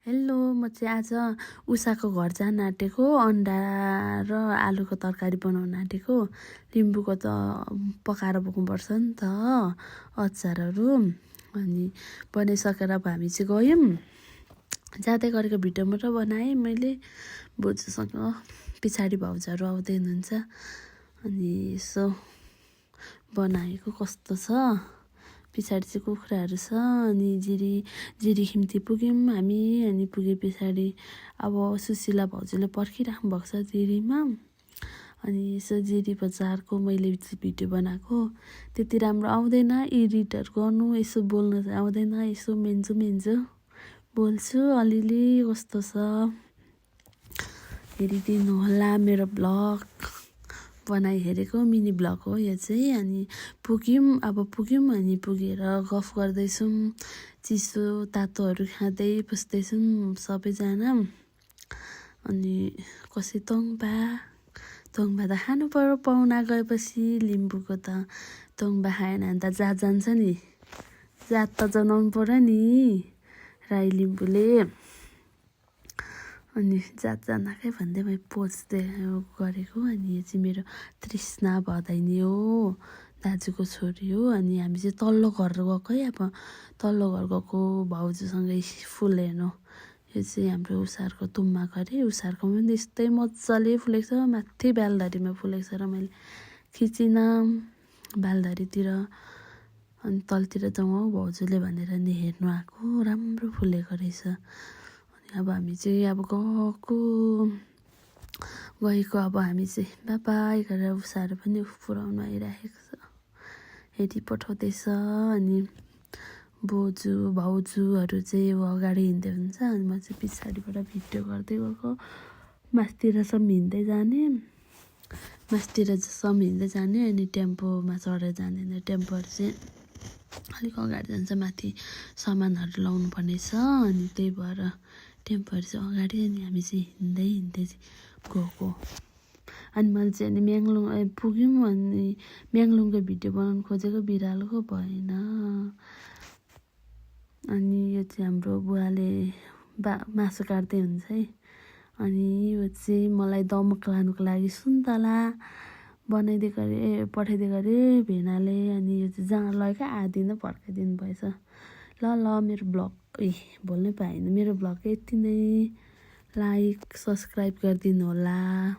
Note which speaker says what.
Speaker 1: Hello, म चाहिँ आज उषाको घर जान आँटेको। अन्डा र आलुको तरकारी बनाउन आँटेको। लिम्बूको त पकाएर बोक्नुपर्छ नि त, अचारहरू। अनि बनाइसकेर अब हामी चाहिँ गयौँ। जाँदै गरेको भिडियो मात्र बनाएँ मैले बोजूसँग। पछाडि भाउजूहरू आउँदै हुनुहुन्छ। अनि यसो बनाएको कस्तो छ। पछाडि चाहिँ कुखुराहरू छ। अनि जिरी खिम्ती पुग्यौँ हामी। अनि पुगे पछाडि अब सुशीला भाउजूले पर्खिराख्नु भएको छ जिरीमा। अनि यसो जिरी बजारको मैले भिडियो बनाएको। त्यति राम्रो आउँदैन एडिटहरू गर्नु, यसो बोल्नु चाहिँ आउँदैन। यसो मेन्जो बोल्छु अलिअलि। कस्तो छ हेरिदिनु होला। मेरो ब्लग बनाइ हेरेको मिनी ब्लग हो यो चाहिँ। अनि पुग्यौँ अनि पुगेर गफ गर्दैछौँ। चिसो तातोहरू खाँदै बस्दैछौँ सबैजना। अनि कसै तोङ्बा त खानु पर्यो पाहुना गएपछि। लिम्बूको त तोङ्बा खाएन भने त जात जान्छ नि। जात त जनाउनु पर्यो नि राई लिम्बूले। अनि जात जानाकै भन्दै मैले पोज्दै गरेको। अनि यो चाहिँ मेरो तृष्णा भदैनी हो, दाजुको छोरी हो। अनि हामी चाहिँ तल्लो घर गएको है। अब तल्लो घर गएको भाउजूसँगै फुल हेर्नु। यो चाहिँ हाम्रो उसारको तुम्बाको अरे। उसारको पनि यस्तै मजाले फुलेको छ। माथि बेलधरीमा फुलेको छ र मैले खिचिनँ बेलधरीतिर। अनि तलतिर जाउँ भाउजूले भनेर नि हेर्नु आएको। राम्रो फुलेको रहेछ। अब हामी चाहिँ अब गएको अब हामी चाहिँ बाई गरेर उषाहरू पनि पुऱ्याउनु आइराखेको छ, हेरी पठाउँदैछ। अनि बोजू भाउजूहरू चाहिँ अगाडि हिँड्दै हुन्छ। अनि म चाहिँ पछाडिबाट भिडियो गर्दै गएको। मास्तिर हिँड्दै जाने अनि टेम्पोमा चढेर जाँदैन। टेम्पोहरू चाहिँ अलिक अगाडि जान्छ, माथि सामानहरू लाउनु पर्ने छ। अनि त्यही भएर टेम्पोहरू चाहिँ अगाडि। अनि हामी चाहिँ हिँड्दै गएको। अनि मैले चाहिँ अनि म्याङ्लुङ पुग्यौँ। अनि म्याङ्लुङको भिडियो बनाउनु खोजेको बिरालोको भएन। अनि यो चाहिँ हाम्रो बुवाले मासु काट्दै हुन्छ है। अनि यो चाहिँ मलाई दमक लानुको लागि सुन्तला पठाइदिएको अरे भेनाले। अनि यो चाहिँ जहाँ लगेको आधी नै फर्काइदिनु भएछ। ल मेरो ब्लग बोल्नै पाएन। मेरो ब्लग यति नै। लाइक सब्सक्राइब गरिदिनु होला।